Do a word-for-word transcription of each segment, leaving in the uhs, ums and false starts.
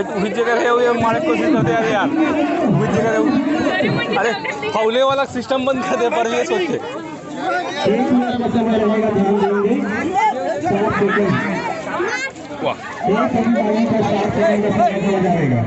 उही जगह रहे हुए मारे कोशिश करते यार, यार। उही जगह रहे। अरे, हौले वाला सिस्टम बंद कर दे पर ये सोच के। एक मिनट का समय रहेगा, ध्यान देंगे। सात सेकंड। वाह। एक सेकंड, सात सेकंड का समय दिया जाएगा।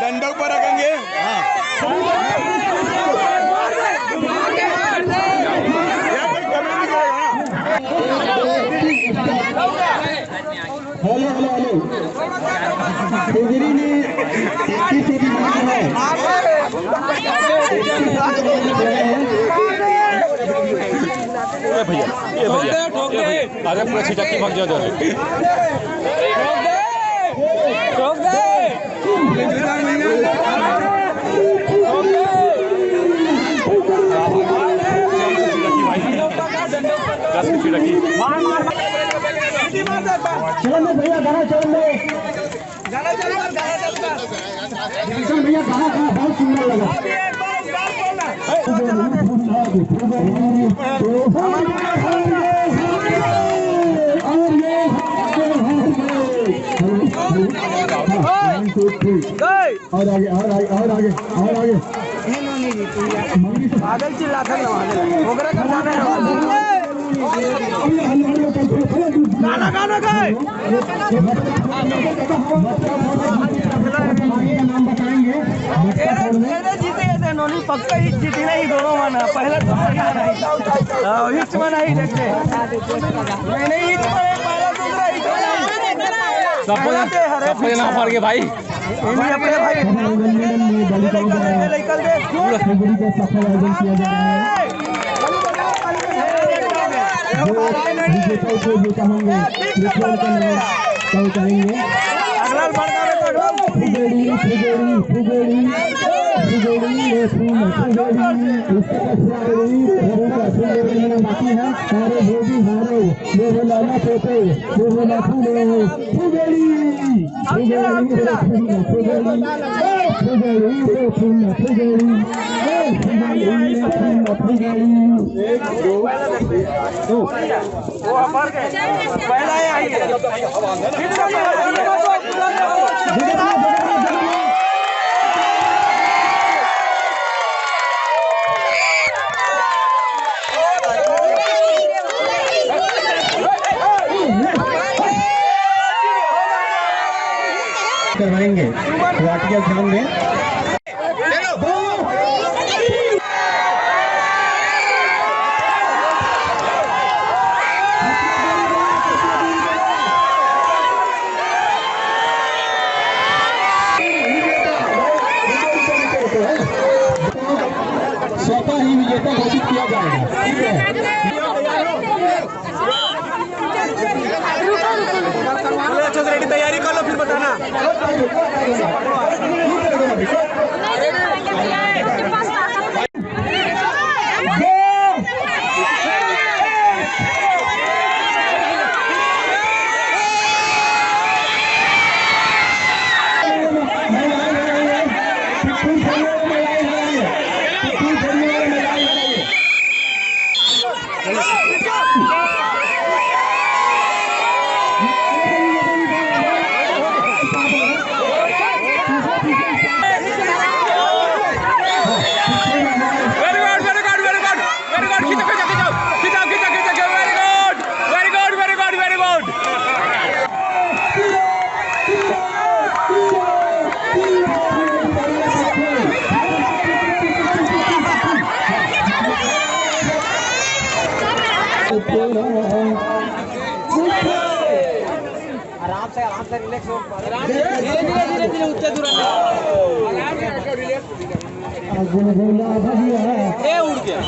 डंडा ऊपर रखेंगे। हाँ। Hello, hello, hello. पुगरी ने इक्कीस से भी मार है। ए भैया, ए भैया, ए भैया। अरे पूरा छिटक के भाग जाओ, जाओ। चलो भैया, गाना चल रहा है। गाना चल रहा है, गाना चल रहा है। विभीषण भैया, गाना, गाना बहुत सुंदर लगा। और आगे, और आगे, और आगे, और आगे। पागल चिल्लाता है, ओकरा का गाना है। गाना, गाना गाए। नाम बताएंगे। तेरे, तेरे जीते ये थे, नोनी पक्का ही जीती नहीं, दोनों माना। पहला तो हाँ, हिच मना ही देखते। मैंने हिच मना, पहला दूसरा हिच मना। सब पहला ते हरे सब पहला पीछे। मार के भाई। इन्हीं अपने भाई। लइकल दे। पूरा फरवरी का सफल आयोजन किया जा रहा है। जो विजेता को जो कहेंगे, ये कौन कौन है, कल कहेंगे। अगला बड़का रे, तो फुगड़ी, फुगड़ी, फुगड़ी, फुगड़ी, रे फूल, फुगड़ी। इसके बाद फुगड़ी, फुगड़ी का फुगड़ी लेना बाकी है। अरे वो भी हारे, ये वो लाना पोते, ये वो लाखों में फुगड़ी। करवाएंगे। वाटिया ग्राम में स्वतः ही विजेता घोषित किया जाएगा। ठीक है। अच्छा से रेडी तैयारी कर लो, फिर बताना। धीरे धीरे धीरे, ऊंचा दूर। गुलगुला भैया। ए, उड़ गया।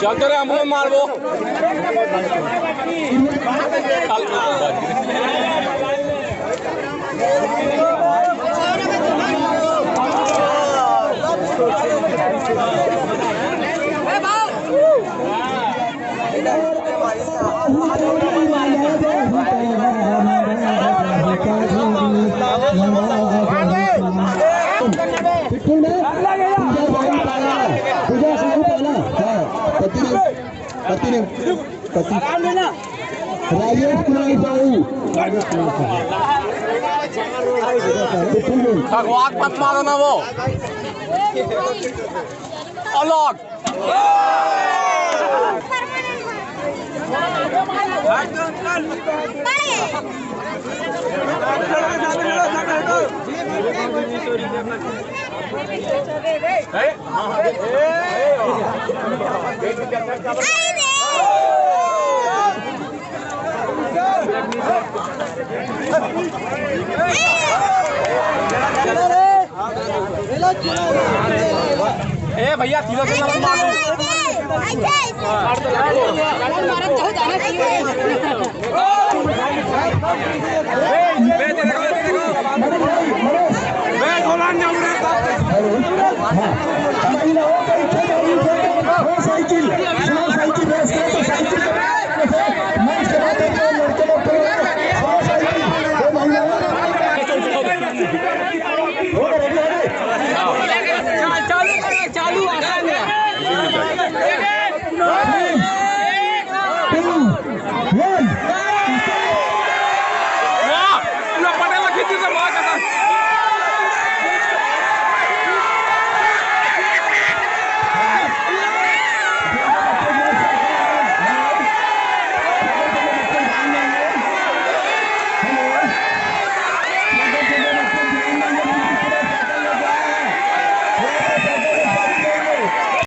चल तो रे, हम लोग मारबो। बिल्कुल ना? पूजा साहू पहला, पूजा साहू पहला। हाँ, पति ने, पति ने, पति। राजेश कुमार साहू। राजेश कुमार साहू। बिल्कुल नहीं। भगवान मत मारो ना वो। अलग। ए भैया, सीधा सीधा मत मारो। साइकिल, साइकिल रेस करे तो साइकिल